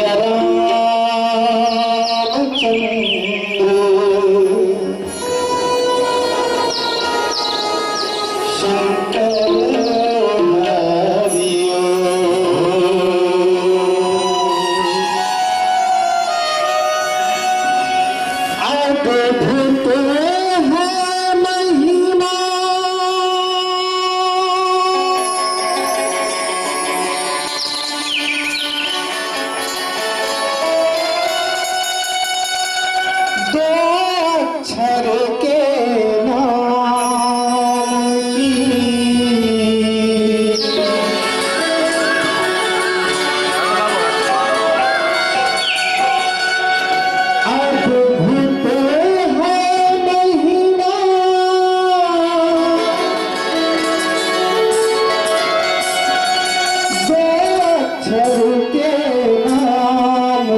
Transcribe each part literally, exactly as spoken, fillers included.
रामचंद्र शंकर हरि ओम। अद्भुत है महिमा। दो अक्षर के नाम की। अद्भुत है महिमा। दो अक्षर के नाम।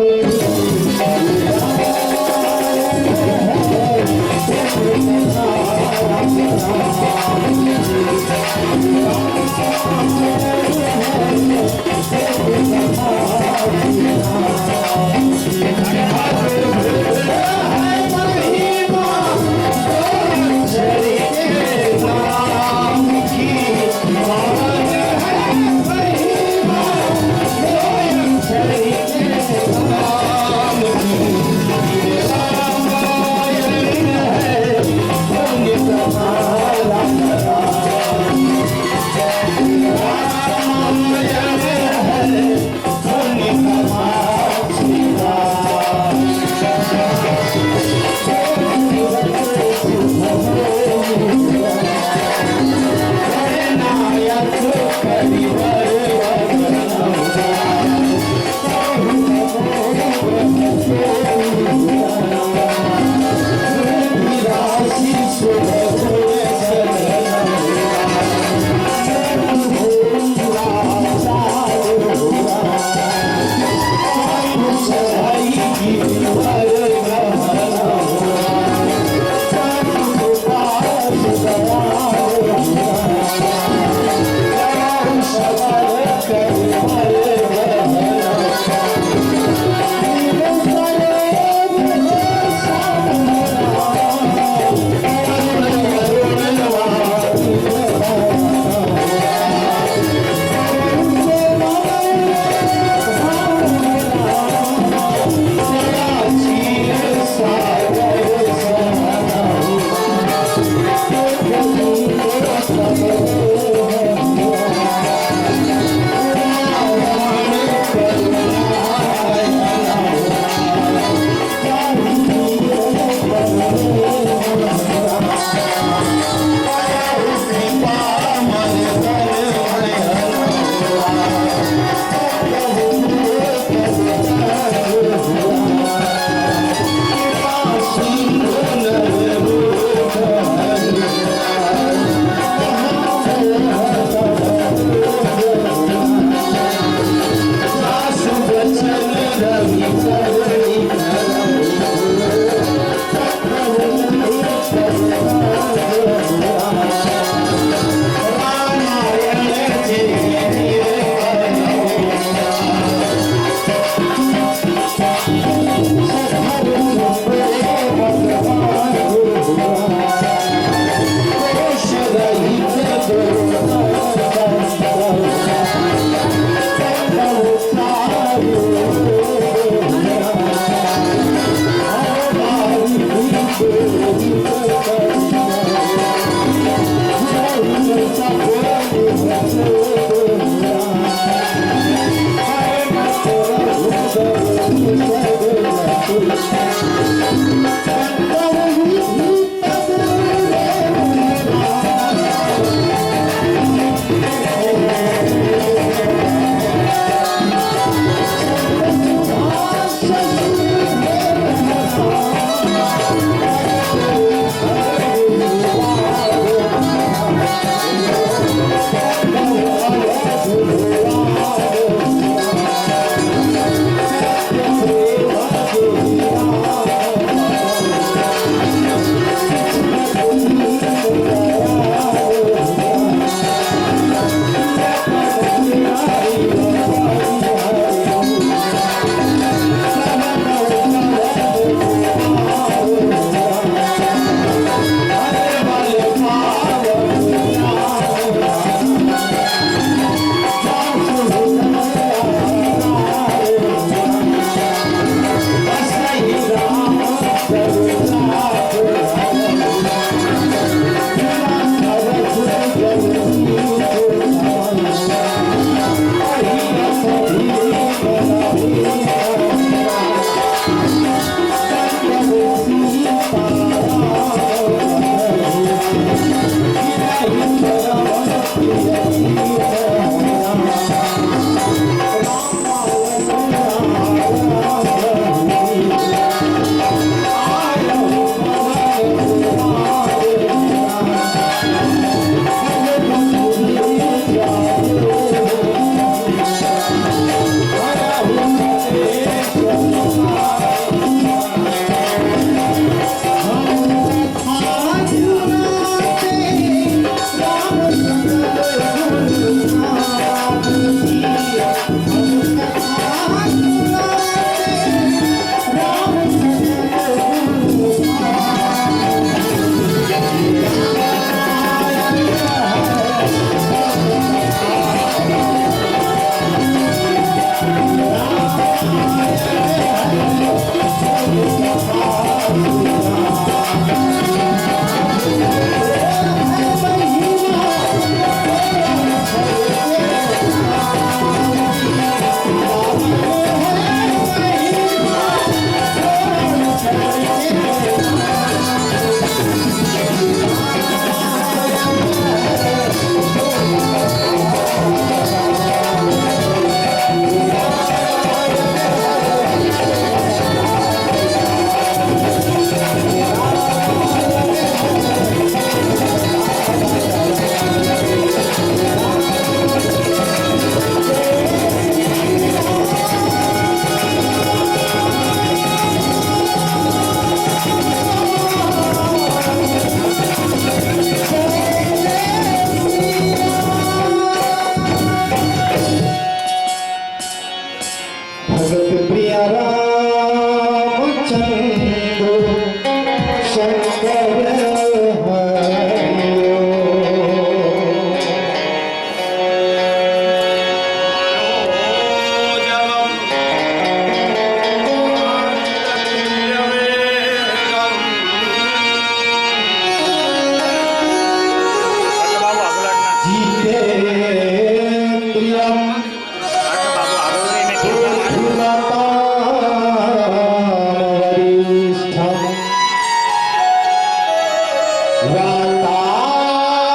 वातात्मजं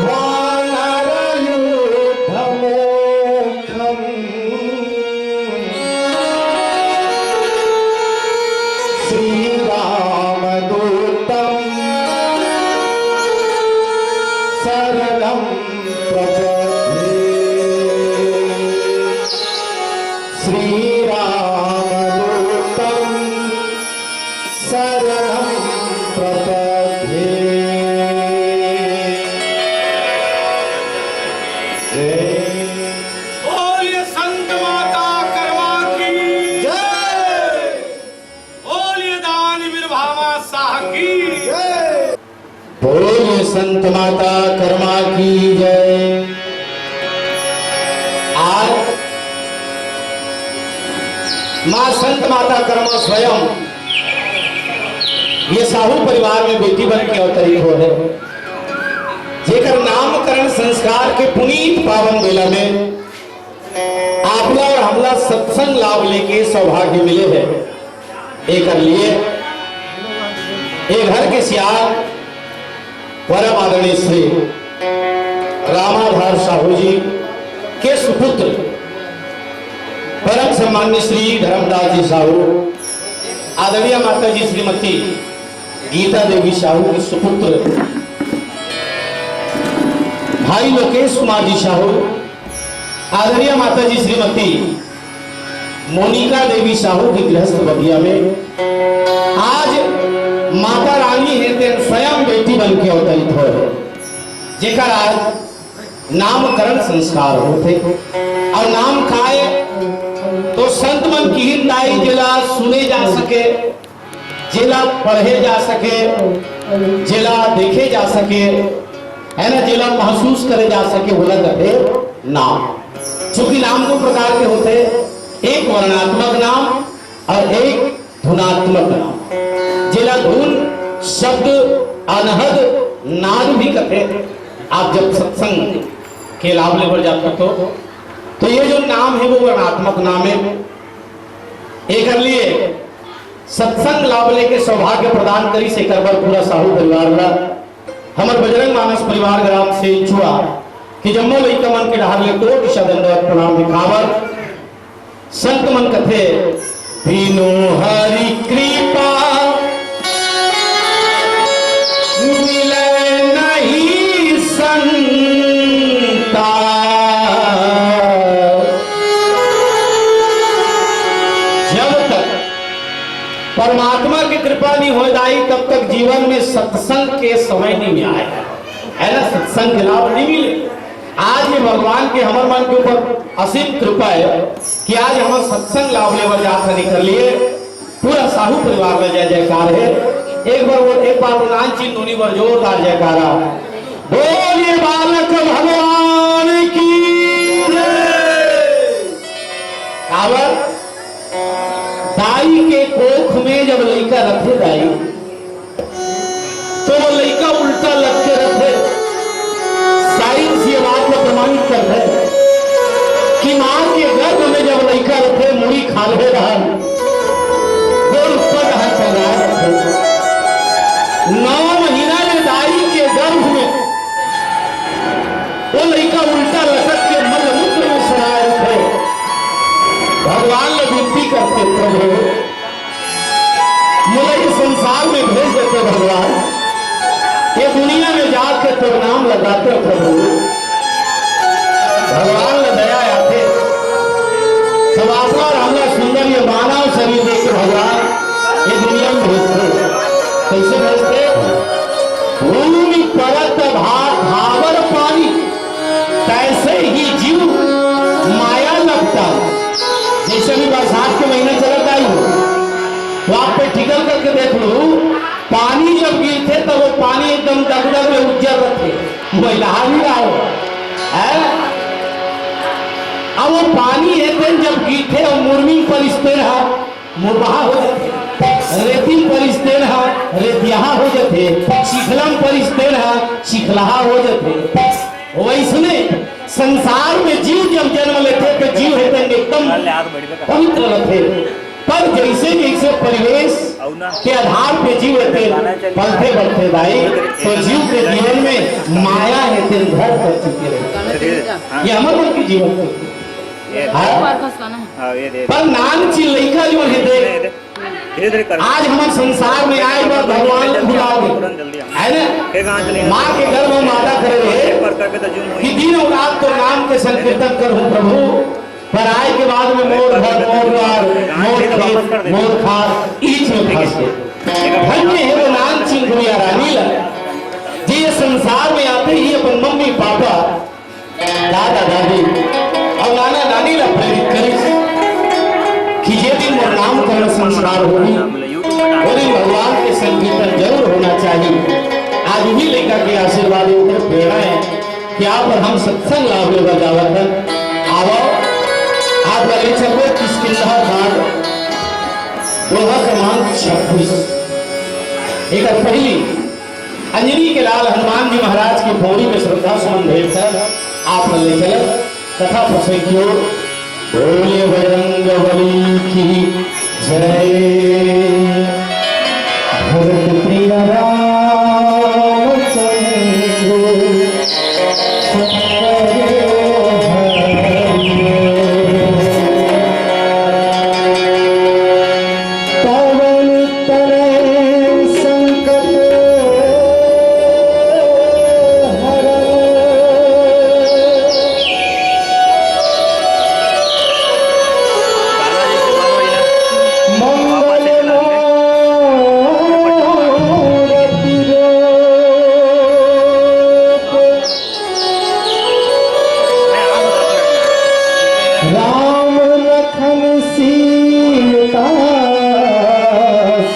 वानरयूथमुख्यम् श्रीरामदूतं शरणं प्रपद्ये। श्रीरामदूतं शरणं प्रपद्ये। जय। बोलिए संत माता कर्मा की जय। बोलिए दानवीर भामा साह की जय। बोलिए संत माता कर्मा की जय। आज माँ संत माता कर्मा स्वयं ये साहू परिवार में बेटी बन के अवतरित हो है, जेकर नामकरण संस्कार के पुनीत पावन बेला में आपला और हमला सत्संग लाभ लेके सौभाग्य मिले है। एकर लिए ए घर के सियान परम आदरणीय श्री रामाधार साहू जी के सुपुत्र परम सम्मान्य श्री धर्मदास जी साहू, आदरणीय माता जी श्रीमती गीता देवी साहू के सुपुत्र भाई लोकेश कुमार जी साहू, आदरणीय माता जी श्रीमती मोनिका देवी साहू के गृहस्थ बगिया में आज माता रानी हे तेन स्वयं बेटी बन के अवतरित हो, जेकर आज नामकरण संस्कार होथे। और नाम काय तो संत मन किहिन दाई, जेला सुने जा सके, जेला पढ़े जा सके, जेला देखे जा सके, है ना, जेला महसूस करे जा सके, ओला कथे नाम। चूंकि नाम दो प्रकार के होथे, एक वर्णात्मक नाम और एक धुनात्मक नाम। जेला धुन, शब्द, अनहद, नाद भी कथे। आप जब सत्संग के लाभ लेबर जाते हो तो, तो ये जो नाम है वो वर्णात्मक नाम है। एकर लिए सत्संग लाभ लेके सौभाग्य प्रदान करिस, एकर बर पूरा साहू परिवार ला, हमर बजरंग मानस परिवार ग्राम सेंचुआ के जम्मो लइका मन के डहार ले कोटि सा दंडवत प्रणाम दिखावर। संत मन कथे, बिनु हरि कृपा मिले नहीं संता। जब तक परमात्मा के कृपा नहीं हो जाई, तब तक जीवन में सत्संग के समय नहीं आए, है ना, सत्संग के लाभ नहीं मिले। आज ये भगवान के हमर मन के ऊपर असीम कृपा है कि आज हम सत्संग लाभ लेवर जात हन, एकर लिए पूरा साहू परिवार में जय जयकार है। एक बार वो, एक बार वो नान चिन्ह नोनी बर जोरदार जयकारा। बोलिए बालक भगवान की जय। काबर? दाई के कोख में जब लइका रथे दाई, तो वो लइका उल्टा लटके रथे। साइंस ये बात को प्रमाणित करथे कि माँ के गर्भ में जब लइका रथे, मुड़ी खाल्हे रहन, गोड़ ऊपर रहन, टंगाए रथे। नौ महीना में दाई के गर्भ में वो लइका उल्टा लटक के मलमूत्र में सड़ाए रथे। भगवान ले विनती करथे, प्रभु, मोला ये संसार में भेज देते भगवान, ये दुनिया में जाके तोर नाम लगाते प्रभु। भगवान ला दया आथे, तब आपला और हमला सुंदर ये मानव शरीर दे के भगवान ये दुनिया में भेजते। कैसे भेजते? भूमि परत भा-, भावर पानी, तैसे ही जीव माया लपटा। जैसे भी बरसात के महीना चलत आई हो, तो आप पे ठिकल करके देख लो, पानी जब गिरथे, तब वो पानी एकदम दगदग में उज्जर रथे, वो इलाहा नहीं रहा हो, है? अब वो पानी एक दिन जब गिरथे और मुरमी पर स्थिर है, मुरबहा हो जाथे, रेतिम परिस तेन ह रेतियाहा हो जाथे, चिखलम परिस तेन ह चिखलाहा हो जाथे। वैसने संसार में जीव जब जन्म लेथे तो जीव हे तेन एकदम पवित्र रथे, पर जैसे जैसे परिवेश के आधार पे जीव हे तेन पलथे बढ़थे दाई, तो जीव के जीवन में माया हे तेन घर कर चुके रहे। ये हमर मन के जीवन के। हाँ? पर नानचिन लइका जो हे देख, आज हमर संसार में आए बर भगवान ला भुला दे, है ना? माँ के गर्भ में माता करे रहे कि दिन अउ रात तोर नाम के संकीर्तन करहूँ प्रभु, पर आए के बाद में मोर घर, मोर द्वार, मोर खेत, मोर खार, इच में फंस गे। धन्य हे वो नानचिन गुड़िया रानी ला, जे ये संसार में आते ही अपन मम्मी पापा, दादा दादी अउ नाना नानी ला प्रेरित करिस कि जे दिन मोर नामकरण संस्कार होही, वो दिन भगवान के संकीर्तन जरूर होना चाहिए। आज उही लइका के आशीर्वाद, ओकर प्रेरणा हे कि आप अउ हम सत्संग लाभ लेवा जावत हन। आवव, आप ला ले चलबो किष्किंधा कांड, दोहा क्रमांक छब्बीस। एकर पहिली अंजनी के लाल हनुमान जी महाराज के पौड़ी में श्रद्धा सुमन भेंट कर आप मन ले चलत कथा प्रसंग की ओर। बोले बजरंग बली की जय। भरत प्रिय रामचंद्र राम लखन सीता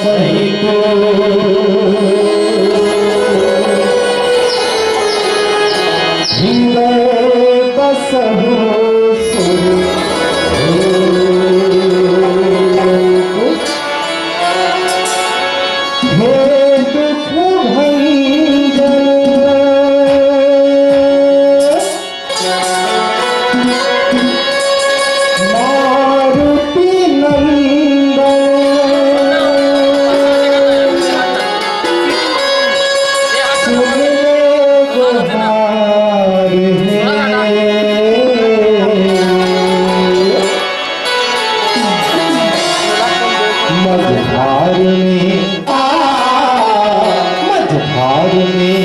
सहित हृदय बसहु सुरभूप। हे दुख भंजन मारुति नंदन सुन ले गुहार हे। मझधार में आ, मझधार में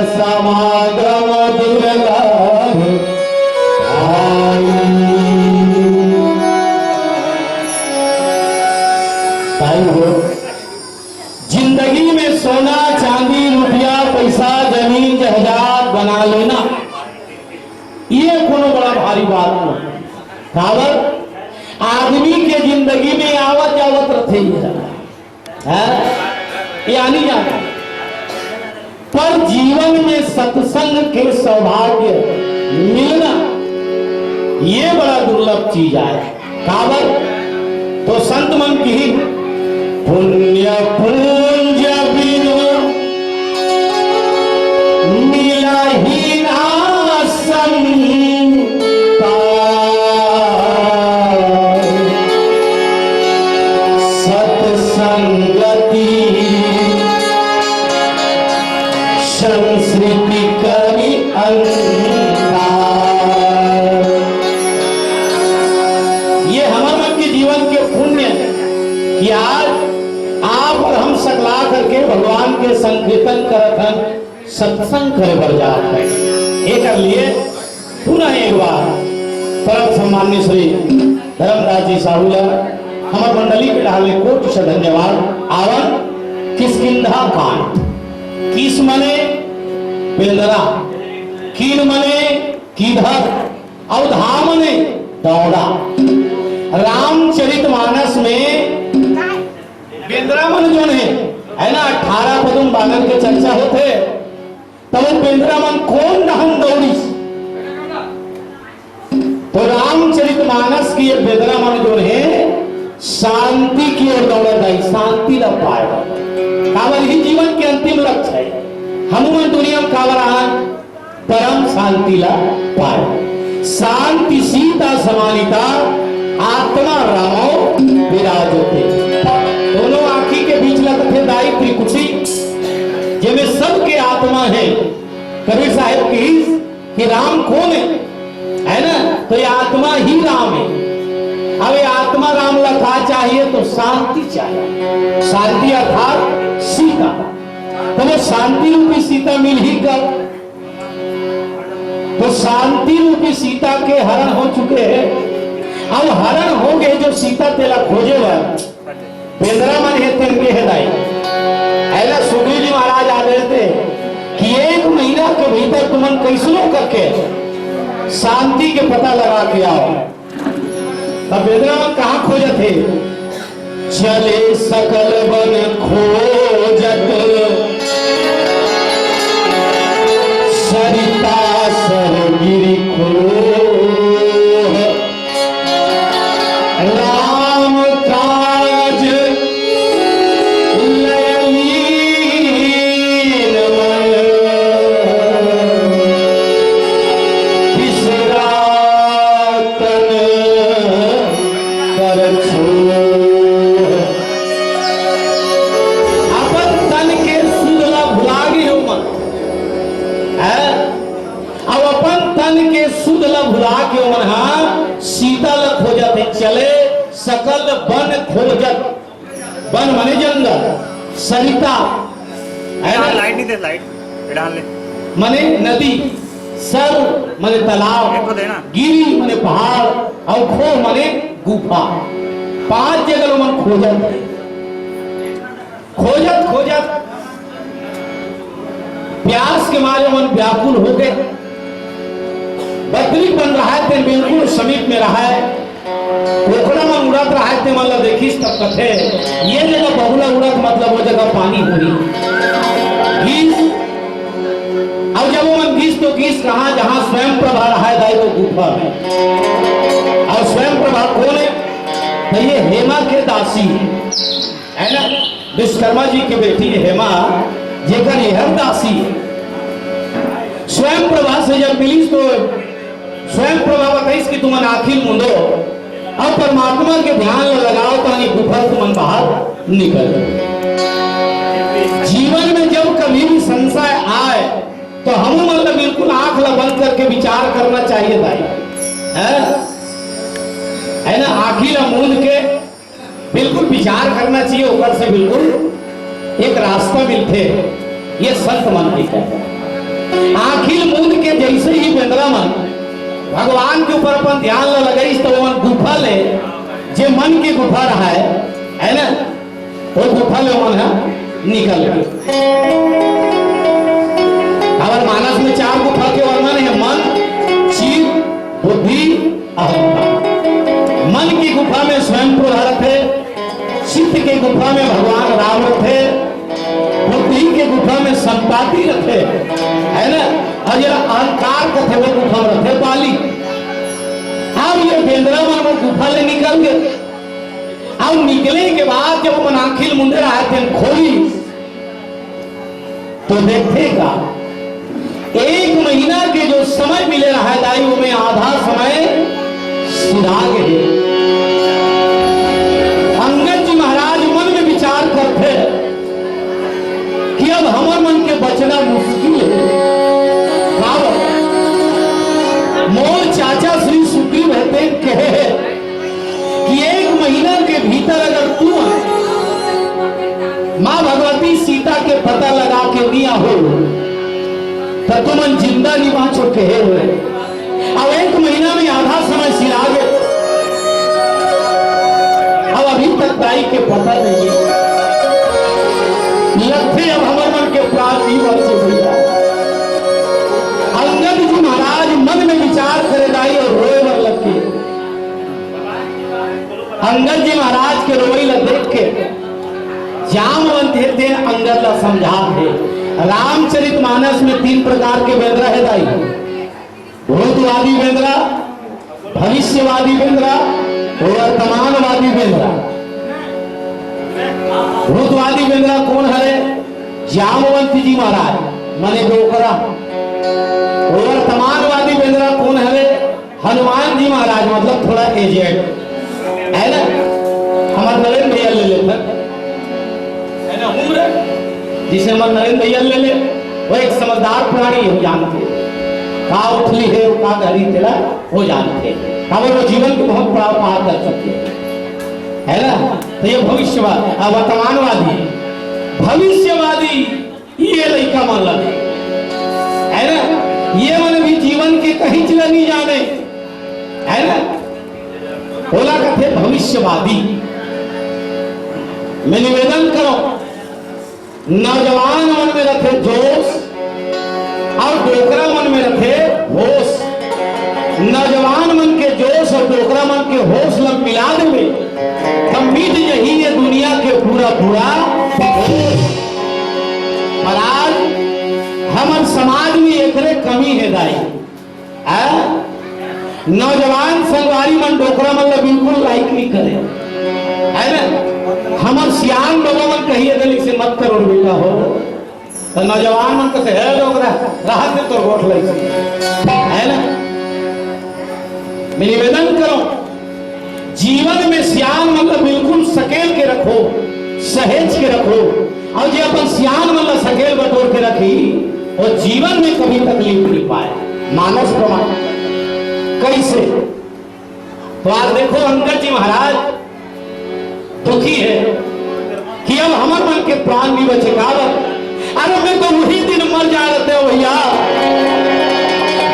समागम दुर्लभ आई। ताई हो, जिंदगी में सोना, चांदी, रुपया, पैसा, जमीन, जायदाद बना लेना, ये कोनो बड़ा भारी बात नहीं। काबर? आदमी के जिंदगी में आवत जावत रथे ये, हैं? ये आनी जाना। पर जीवन में सत्संग के सौभाग्य मिलना, ये बड़ा दुर्लभ चीज आय। काबर? तो संत मन किहिन, पुण्य पूंज बिनु मिलहि ना संता। सत्संगति संस्कृति करी अंता। ये हमर मन के जीवन के पुण्य हे कि आज आप और हम सकला करके भगवान के संकीर्तन करत हन, सत्संग करे बर जात हन। एकर लिए पुनः एक बार परम सम्मान्य श्री धर्मदास जी साहू ला हमर मंडली के डहार ले कोटि से धन्यवाद। आवन किष्किंधा कांड। किस मने बेंदरा, किन मने किधर, अउ धा मने दौड़ा। रामचरित मानस में बेंदरा मन जोन हे, है ना, अठारह पदुम बानर के चर्चा होथे, तब वो बेंदरा मन कोन डहन दौड़िस? तो रामचरित मानस के ये बेंदरा मन जोन हे, शांति के ओर दौड़त हे, शांति ला पाए बर। काबर ही जीवन के अंतिम लक्ष्य हे। हमू मन दुनिया में काबर आन? परम शांति ला पाए। शांति सीता समानिता, आत्मा रामो विराजते। दोनों आंखी के बीच ला कथे दाई त्रिकुटी, जेमे सबके आत्मा हे। कबीर साहब किहिस कि राम कोन हे, है ना? तो ये आत्मा ही राम हे। अब ये आत्मा राम ला का चाहिए? तो शांति चाहिए। शांति अर्थात सीता। तो वो शांति रूपी सीता मिलही कब? तो शांति रूपी सीता के हरण हो चुके हे। अब हरण हो गे जो सीता तेला खोजे बर बेंदरा मन हे, तेन गे हे दाई। अइला सुखदेव जी महाराज आदेश दे कि एक महीना के भीतर तुमन कइसनो करके शांति के पता लगा के आओ। तब बेंदरा मन कहाँ खोजत हे? चले सकल बन खोजत, सरिता सर गिरि खोह। राम काज लय लीन मन, बिसरा तन कर छोह। अपन तन के सुध ला भुला गे हो मन। हैं? अब अपन तन के सुध ला भुला के ओमन हा सीता ला खोजत हे। चले सकल बन खोजत, बन मने जंगल, सरिता, है ना? लाइट नहीं दे, लाइट डाल ले। मने नदी, सर मने तालाब, एक को देना। गिरी मने पहाड़, अउ खोह मने गुफा। पांच जगह ओमन खोजत हे। खोजत खोजत प्यास के मारे मन व्याकुल हो गए। बदरी बन रहा है, तेन बिल्कुल समीप में रहा है। कोकड़ा मन उड़त रहा है, ते मन ला देखिस तब कथे, ये जगह बहुला उड़त, मतलब वो जगह पानी होही। गीस, अब जब वो मन गीस तो गीस कहाँ, जहाँ स्वयं प्रभा रहा है दाई, वो गुफा में। और स्वयं प्रभा कौन है? तो ये हेमा के दासी है। है ना, विश्वकर्मा जी की बेटी हेमा, जेकर एहर दासी हे। स्वयं प्रभा से जब मिलिस तो स्वयं प्रभा बताइस कि तुमन आँखी मूंदो, अब परमात्मा के ध्यान ल लगाओ, ताकि गुफा तुमन बाहर निकल। जीवन में जब कभी भी संशय आए, तो हम मतलब बिल्कुल आँख ला बंद करके विचार करना चाहिए भाई, है? है ना? आँखी ला मूंद के बिल्कुल विचार करना चाहिए, ओकर से बिल्कुल एक रास्ता मिलथे। ये संत मन के कहना। आँखी ल मूंद के जइसे ही बेंदरा मन भगवान के ऊपर अपन ध्यान ल लगाइस, त ओमन गुफा ले, जे मन के गुफा रहय, है ना, वो गुफा ले ओमन ह निकल गे। हमर मानस में चार गुफा के वर्णन हे: मन, चित, बुद्धि, अहंकार। मन की गुफा में स्वयं प्रभा रथे, चित्त के गुफा में भगवान राम रथे, बुद्धि के गुफा में संपाति रथे, है ना? अउ जेला अहंकार कथे, वो गुफा में रथे बाली। अब ये बेंदरा मन वो गुफा ले निकल गे। अब निकले के बाद जब ओमन आँखी ल मूंदे रहय तेन खोली, तो देखथे का, एक महीना के जो समय मिले रहय दाई, ओमे आधा समय सिरा गे हे। अंगद जी महाराज मन में विचार करथे कि अब हमर मन के बचना मुश्किल हे। काबर? मोर चाचा श्री सुग्रीव हे, तेन कहे हे कि एक महीना के भीतर अगर तू माँ भगवती सीता के पता लगा के नइ आहो, त तुमन जिंदा नइ बाँचो, कहे हुए। अब एक महीना में आधा समय सिरा गे, अब अभी तक दाई के पता नइ हे। लगथे अब हमर मन के प्राण नइ बाँचे भैया। अंगद जी महाराज मन में विचार करे दाई अउ रोए बर लग गे। अंगद जी महाराज के रोवई ला देख के जामवंत हे तेन अंगद ला समझात हे। रामचरित मानस में तीन प्रकार के बेंदरा हे दाई, भूतवादी बेंदरा, भविष्यवादी बेंदरा, वर्तमानवादी बेंदरा। भूतवादी बेंदरा कोन हरे? जामवंत जी महाराज, मने डोकरा। वर्तमानवादी बेंदरा कोन हरे? हनुमान जी महाराज, मतलब थोड़ा एजेड, है ना? हमर नरेंद्र भैया ले लेथन, है ना? उम्र जइसे हमर नरेंद्र भैया ले ले, वो एक समझदार प्राणी हे, वो जानथे का उठली हे, वो का घरी तेला, वो जानथे। काबर वो जीवन के बहुत बड़ा पार कर चुके हे, है ना? तो ये भविष्यवाद, आ, वर्तमानवादी, भविष्यवादी ये लइका मन ला दे, है ना? ये मन भी जीवन के कहींच ला नइ जाने, है ना? ओला कथे भविष्यवादी। मैं निवेदन करों, नौजवान मन में रथे जोश अउ डोकरा मन में रथे होश। नौजवान मन के जोश अउ डोकरा मन के होश ला मिला देबे, त मिट जही ये दुनिया के पूरा पूरा होश। पर आज हमर समाज में एकरे कमी हे दाई। हैं? नौजवान संगवारी मन डोकरा मन ला बिल्कुल लाइक नइ करे, है ना? हमर सियान बाबा मन कहिए देले से मत करो रे बेटा हो, त नौजवान मन कथे, "हे डोकरा, रहत दे तोर गोठ लइसे," है ना? मैं निवेदन करों, जीवन में सियान मन ला बिल्कुल सकेल के रखो, सहेज के रखो, अउ जे अपन सियान मन ला सकेल बटोर के रखही, वो जीवन में कभी तकलीफ नइ पाय। मानस प्रमाण कइसे? तो आज देखो, अंगद जी महाराज दुखी हे कि अब हमर मन के प्राण नइ बचे। काबर? अरे, मैं तो वही दिन मर जाय रहते हो भैया,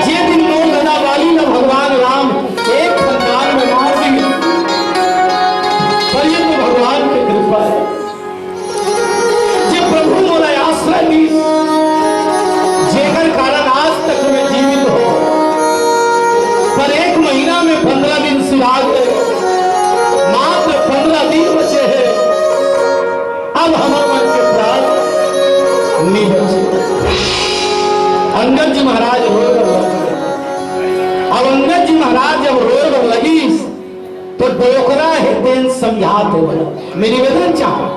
जे दिन मोर ददा बाली ला भगवान राम एक खंडान में मार दी। पर ये तो भगवान के कृपा हे, जे प्रभु मोला आश्रय दी, जेकर कारण आज तक मैं जीवित हो। पर एक महीना में पन्द्रह दिन सिरा गे, मात्र पन्द्रह दिन बचे हे। अब हमर मन के प्राण नइ बचे। अंगद जी महाराज रोए बर लग गे। अब अंगद जी महाराज जब रोए बर लगिस, तो डोकरा हे तेन समझात होय। मैं निवेदन चाहूं,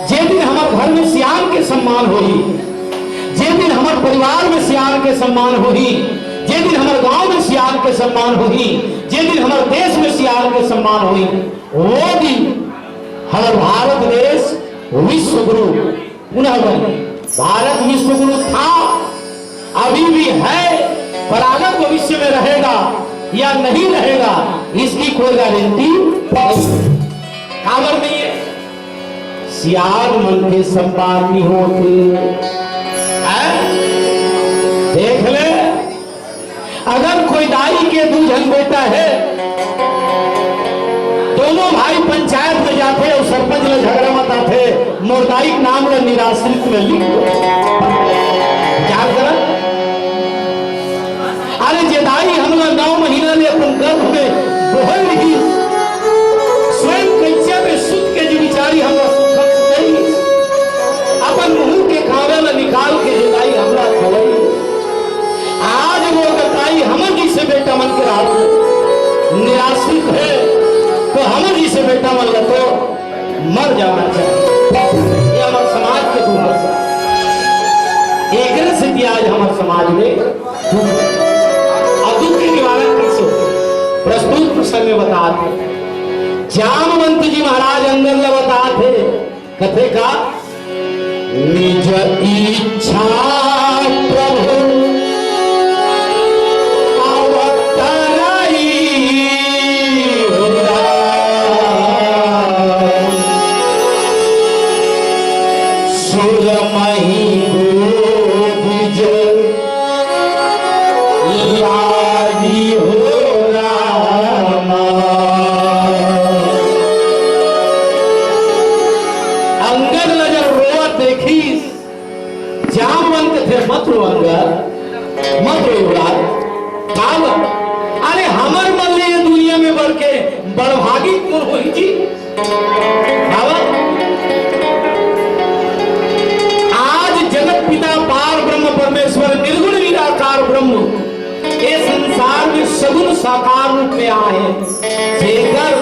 जे दिन हमर घर में सियान के सम्मान होही, जे दिन हमर परिवार में सियान के सम्मान होही, जे दिन हमर गांव में सियान के सम्मान होही, जे दिन हमर देश में सियान के सम्मान होही, वो दिन हमर भारत देश विश्व गुरु पुनः बने। भारत विश्व गुरु था, अभी भी है, पर आगे भविष्य में रहेगा या नहीं रहेगा, इसकी कोई गारंटी नहीं। काबर नहीं है? सियान मन के सम्मान नहीं होते हैं? अगर कोई दाई के दू झन बेटा हे, दोनों भाई पंचायत में जाथे अउ सरपंच ला झगड़ा मताथे, मोर दाई के नाम ला निराश्रित में लिख दो। विचार करा। अरे, जे दाई हमला नौ महीना ले अपन गर्भ में बोहल रही, स्वयं कच्चा में सुत के जे बिचारी हमला सुखा सुतई, अपन मुंह के कांदा ला निकाल के जे दाई हमला खवई, आज वो बताई, हमर जइसे बेटा मन के रात निराश्रित हे, तो हमर जइसे बेटा मन ला तो मर जाना चाहिए। ये हमर समाज के दुर्दशा। एकरे सेती आज हमर समाज में दुख हे। अउ दुख के निवारण कइसे हो? प्रस्तुत प्रसंग में बतात हे, जामवंत जी महाराज अंगद ला बतात हे, कथे का? निज इच्छा प्रभु अवतराई हो राम। सुर मही गोदिज लागी हो रामा। अंगद ला जब रोवत देखिस, जामवंत कथे, "मत रो अंगद, मत रो युवराज।" काबर? अरे, हमर मन ले ये दुनिया में बढ़ के बड़भागी कोन होही जी? बाबा, आज जगत पिता पार ब्रह्म परमेश्वर निर्गुण निराकार ब्रह्म ये संसार में सगुण साकार रूप में आए, जेकर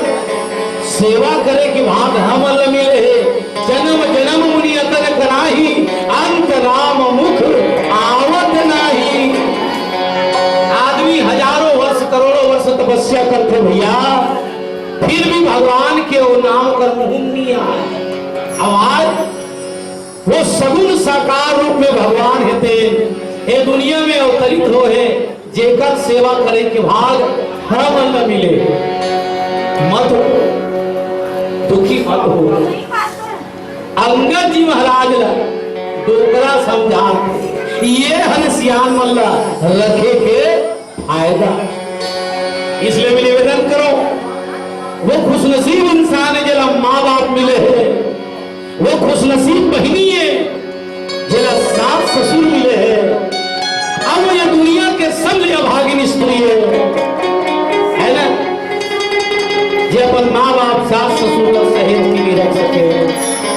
सेवा करे के भाग हमन ल मिले हे। जन्म जन्म मुनि अतन कराही, अंत राम मुख आवत नाही। आदमी हजारों वर्ष, करोड़ों वर्ष तपस्या करथे भैया, फिर भी भगवान के वो नाम कर मुंह नहीं आए। अब आज वो सगुण साकार रूप में भगवान हे, तेन ए दुनिया में अवतरित हो हे, जेकर सेवा करे के भाग हमन ल मिले। मत रो, दुखी मत हो। अंगद जी महाराज ला डोकरा समझा, ये हन सियान मन ला रखे के फायदा। इसलिए मैं निवेदन करो, वो खुशनसीब इंसान है जेला माँ बाप मिले हैं, वो खुशनसीब बहिनी है जेला सास ससुर मिले हैं। अब ये दुनिया के सबले अभागिन स्त्री है, है ना, जे अपन माँ बाप सास ससुर ला सहेज के भी रख सके।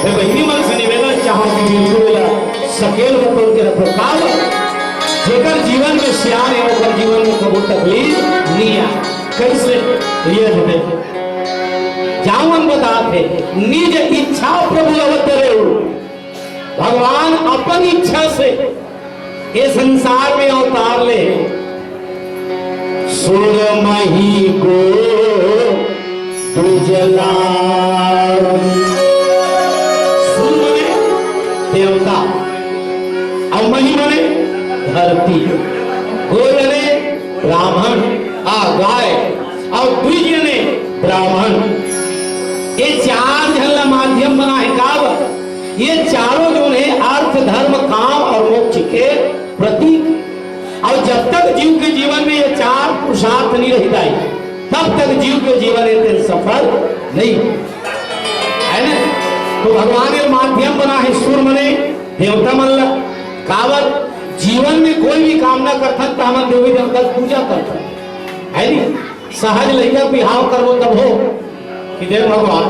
मैं बहिनी मन से निवेदन चाहूँ कि बिल्कुल एला सकेल बटोर के रखो। काबर? जेकर जीवन में सियान हे, ओकर जीवन में कबो तकलीफ नहीं आए। कैसे? ये हृदय जावन बतात हे, निज इच्छा प्रभु अवतरे हो। भगवान अपन इच्छा से ये संसार में अवतार ले हे। सुर मही को दुजलाल। सुर मने देवता, अउ मही मने धरती, गो मने ब्राह्मण, आ गाय, अउ द्विज मने ब्राह्मण। ये चार झन ला माध्यम बना हे। काबर? ये चारों जो है अर्थ, धर्म, काम और मोक्ष के प्रतीक। अउ जब तक जीव के जीवन में ये चार पुरुषार्थ नहीं रहिता है, तब तक जीव के जीवन एते सफल नहीं हो, है ना? तो भगवान ये माध्यम बना हे सुर मने देवता मन ला। काबर? जीवन में कोई भी काम ना करथन त हमन देवी देवता के पूजा करथन, है नी? सहज लइका बिहाव करबो तब हो कि देख भगवान,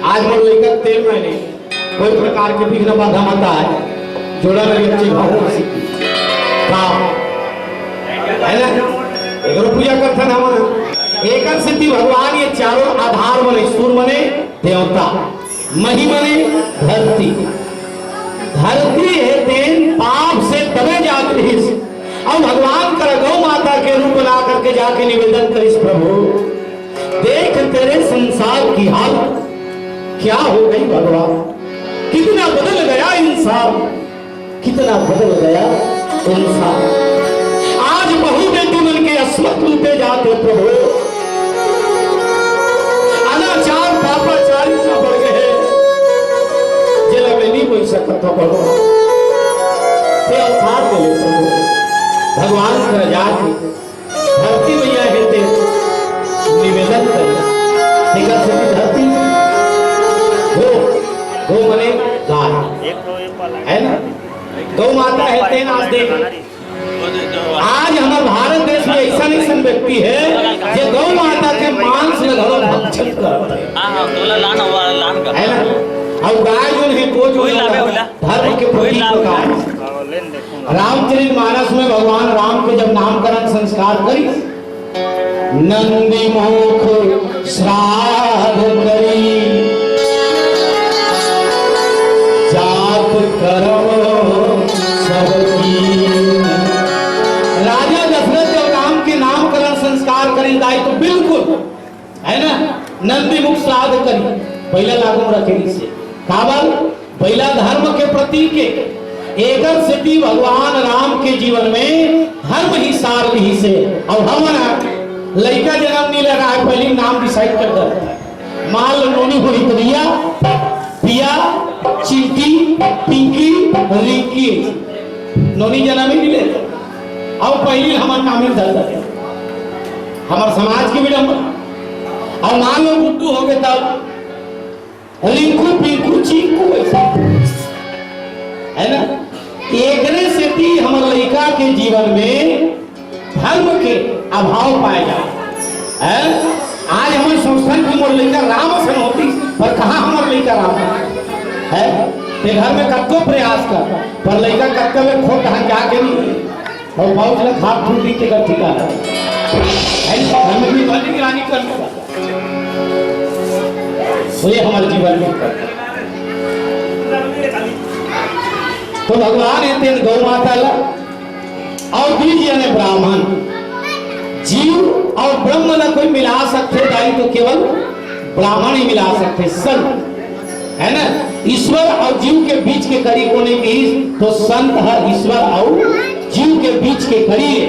आज मोर लइका तेल में नहीं, कोई प्रकार के विघ्न बाधा मत आए, जोड़ा में बच्चे भाव सीखी। काम है ना? एकरो पूजा करथन हमन। एकर सेती भगवान ये चारों आधार मने, सुर मने देवता, मही मने धरती। धरती हे तेन पाप से तबे जात रहिस, अउ भगवान कर गौ माता के रूप ला करके जाके निवेदन करिस, प्रभु, देख तेरे संसार की हालत क्या हो गई भगवान, कितना बदल गया इंसान, कितना बदल गया इंसान। आज बहू बेटी मन के असमत लूटे जाते प्रभु, अनाचार पापाचार इतना बढ़ गए हैं, जेला मैं नहीं बोल सकता था भगवान, ते अवतार बोले प्रभु, भगवान कर जाके गौ मने गाय, है ना? गौ माता हे तेन आज देख। आज हमर भारत देश में ऐसा नहीं सन व्यक्ति है जो गौ माता के मांस ल घलो भक्षण करत है, हाँ, हाँ, तोला लान, लान कर। है ना? अउ गाय जो है, वो जो है, धर्म के प्रतीक होता है। रामचरित मानस में भगवान राम के जब नामकरण संस्कार करी, नंदी मुख श्राद्ध करी, जात करम सब कीन। राजा दशरथ जब राम के नामकरण संस्कार करी दाई, तो बिल्कुल, है ना, नंदी मुख श्राद्ध करी, बइला लागू रखे से। काबर? बइला धर्म के प्रतीक हे। एकर सेती भगवान राम के जीवन में धर्म ही सार लिहिस हे। अउ हमन लइका जनम नइ ले रहा है, पहिली नाम decide कर दे। मान लो नोनी होही तो रिया, पिया, चिंटी, पिंकी, रिंकी। नोनी जनम ही नइ ले रहा। अउ पहिली हमन नाम ही धर दे। हमर समाज के विडंबना। अउ मान लो गुड्डू होगे तब रिंकू, पिंकू, चिंकू, ऐसा, है ना? एकरे सेती हमर लइका के जीवन में धर्म के अभाव पाए जाए, हैं? आज हमर संस्थान के मोर लइका राम असन होतिस, पर कहाँ हमर लइका राम है? ते घर में कतको प्रयास कर, पर लइका कतको में खोट हाथ जाके नहीं। अउ पाउच ला खात फूटी के कर ठिकाना। ऐसे घर में भी बने निगरानी कर। तो ये हमर जीवन में कर। तो भगवान हे तेन गौ माता ला, अउ बीज यानी ब्राह्मण, जीव अउ ब्रह्म ला कोई मिला सकथे दाई, तो केवल ब्राह्मण ही मिला सकथे, संत, है ना? ईश्वर अउ जीव के बीच के कड़ी कोने की, तो संत ह ईश्वर अउ जीव के बीच के कड़ी हे,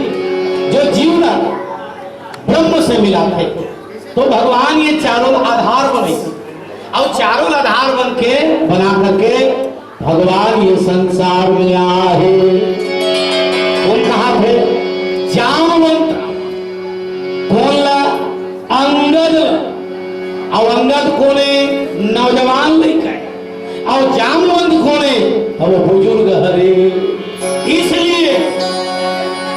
जो जीव ला ब्रह्म से मिलाथे। तो भगवान ये चारों आधार बने, अउ चारों आधार बन के, बना करके भगवान ये संसार में आए हे। कोन कहाथे? जामवंत। कोन ला? अंगद। अउ अंगद कोने? नौजवान लइका हे। अउ जामवंत कोने? अउ वो बुजुर्ग हरे। इसलिए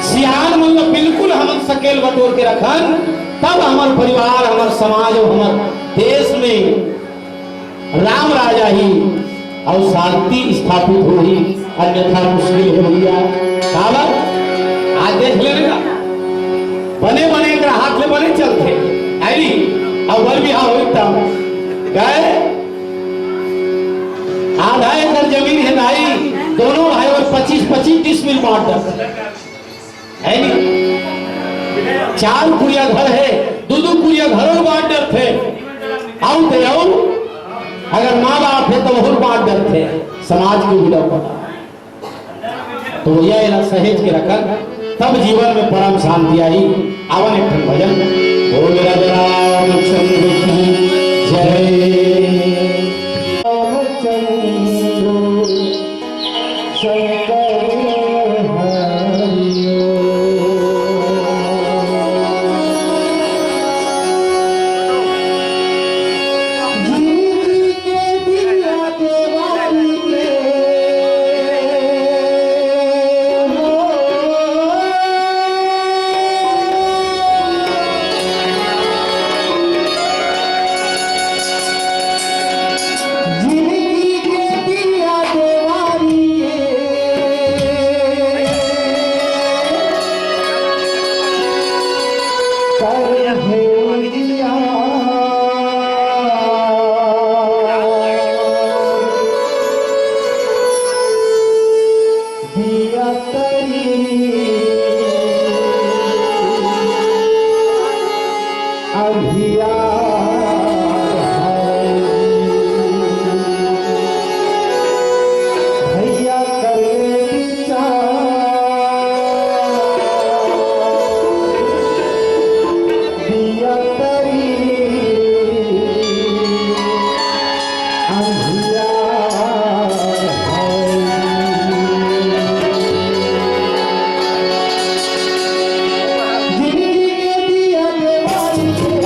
सियान मन ला बिल्कुल हमन सकेल बटोर के रखन, तब हमर परिवार, हमर समाज अउ हमर देश में राम राज आही अउ शांति स्थापित होही, अन्यथा मुश्किल होही। काबर? आज देख लेने का, बने बने एकरा हाथ ले बने चलथे, है नी? अउ बर बिहाव होई तब गए, आधा एकड़ जमीन हे दाई, दोनों भाई बर पच्चीस पच्चीस डिसमिल बांट दे। है नी? चार कुरिया घर हे, दू दू कुरिया घर बांट डरथे। अउ ते अउ अगर माँ बाप हे तो वहू बांट डरथे। समाज के उल्टा पड़ा। तो भैया एला सहेज के रखन, तब जीवन में परम शांति आई। आवन एक ठन भजन। बोल राजा रामचंद्र की जय। रामचंद्र शंकर हरि ओम। जिंदगी के दिया देवारी के हो। जिंदगी के दिया देवारी ये कर हे उजियार। दिया तरी अंधियार है। भैया करे विचार, दिया तरी अंधियार है। जिंदगी के दिया देवारी के।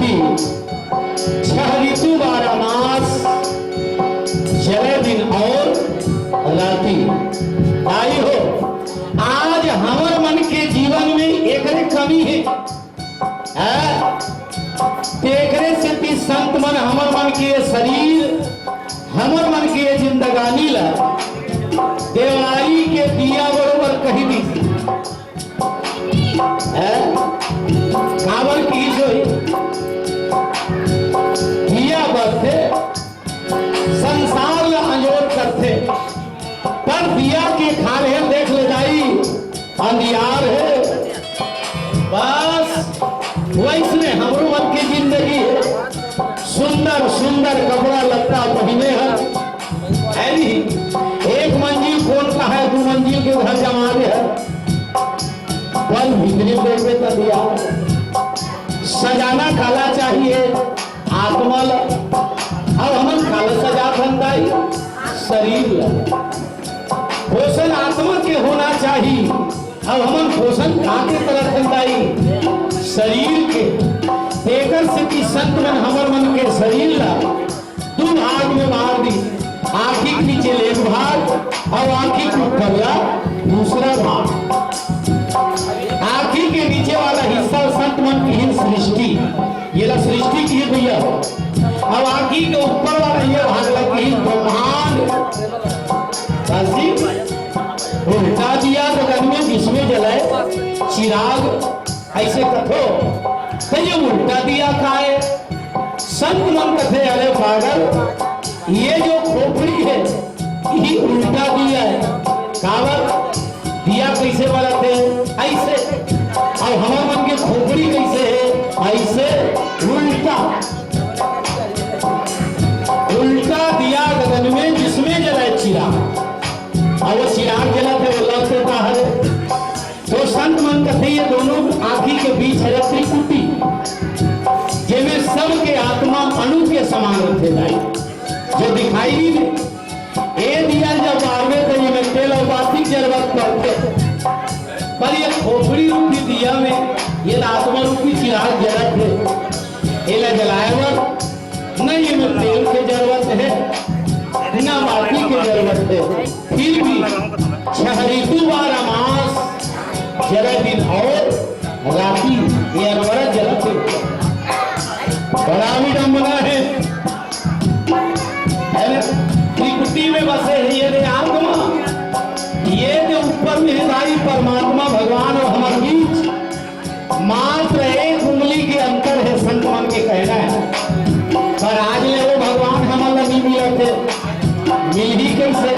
छह ऋतु बारह मास, जले दिन और राती। भाई हो, आज हमर मन के जीवन में एकरे कमी हे, हैं? तेकरे सेती संत मन हमर मन के ये शरीर, हमर मन के ये जिंदगानी ला देवारी के दिया बरोबर कहि दिस। हैं? काबर कि जो दिया बरथे, संसार ला अंजोर करथे, पर दिया के खाल्हे देख ले दाई, अंधियार हे। बस वइसने हमरो मन के जिंदगी हे। सुंदर सुंदर कपड़ा लत्ता पहिने हन, है नहीं? एक मंजिल कोन का है, दू मंजिल के घर जमा दे है। पर भीतरी देखबे त दिया सजाना काला चाहिए, आत्मा ला। अब हमन काला सजात हन दाई, शरीर ला। पोषण आत्मा के होना चाही। अब हमन पोषण का के तरफ हन दाई? शरीर के। तेकर सेती संत मन हमर मन के शरीर ला दू भाग में बांट दिस। आंखी के नीचे ले एक भाग अउ आंखी के ऊपर ला दूसरा भाग। आंखी के नीचे वाला हिस्सा संत मन किहिन सृष्टि, ये ला सृष्टि किहिन भैया हो। अब आंखी के ऊपर वाला ये भाग ला किहिन ब्रह्मांड। बस जी, उल्टा दिया गगन में जिसमें जले चिराग, अइसे कथो। त ये उल्टा दिया का हे? संत मन कथे, अरे पागल, ये जो खोपड़ी हे, यही उल्टा दिया हे। काबर? दिया कइसे बरत हे? अइसे। अउ हमर मन के खोपड़ी कइसे हे? अइसे, उल्टा। उल्टा दिया गगन में जिसमें जले चिराग। अब वो चिराग जलत हे, वो लौटे का हरे? तो संत मन कथे ये दोनों आंखी के बीच हरे त्रिपुटी, जेमे सबके आत्मा अणु के समान रथे दाई, जो दिखाई नहीं दे। ए दिया जब बारवे तो ये में तेल अउ बाती के जरूरत पड़थे, पर ये खोपड़ी रूपी दिया में ये आत्मा रूपी चिराग जलत हे। एला जलाए बर न ये में तेल के जरूरत हे, न बाती के जरूरत हे, फिर भी छह ऋतु बारह मास, जले दिन और राती, ये अनवरत जलत हे। बड़ा विडंबना हे। अरे, त्रिकुटी में बसे हे ये दे आत्मा, ये दे ऊपर में हे दाई परमात्मा भगवान अउ हमर बीच मात्र एक उंगली के अंतर हे, संत मन के कहना हे। पर आज ले वो भगवान हमन ला नइ मिलत हे, मिलही कइसे?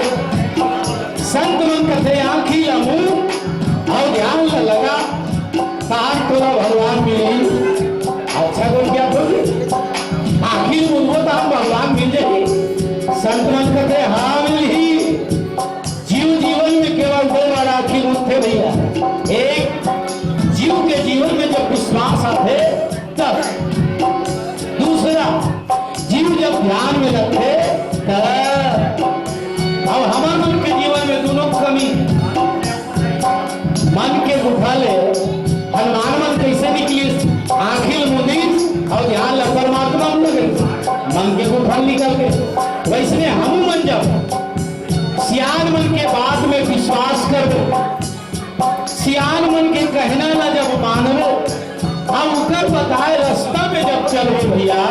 संत मन कथे, आंखी ला मूंद अउ ध्यान ला लगा, तहां तोला भगवान मिलही। अच्छा, बोल क्या बोली? आंखी मूंदबो त हम भगवान मिल जाही। संत मन कथे, हां, मिलही। जीव जीवन में केवल दो बार आंखी मूंदथे भैया। एक, जीव के जीवन में जब विश्वास आथे तब। दूसरा, जीव जब ध्यान में लगथे तब। अब हमर मन के जीवन में दूनों कमी। मन के गुफा ले हनुमान मन कइसे निकलिस? आंखी ल मूंदिस अउ ध्यान ल परमात्मा म लगे, मन के गुफा ले निकल गे। वइसने हमू मन जब सियान मन के बात में विश्वास करबो, सियान मन के कहना ला जब मानबो, अउ ओकर बताए रस्ता में जब चलबो भैया,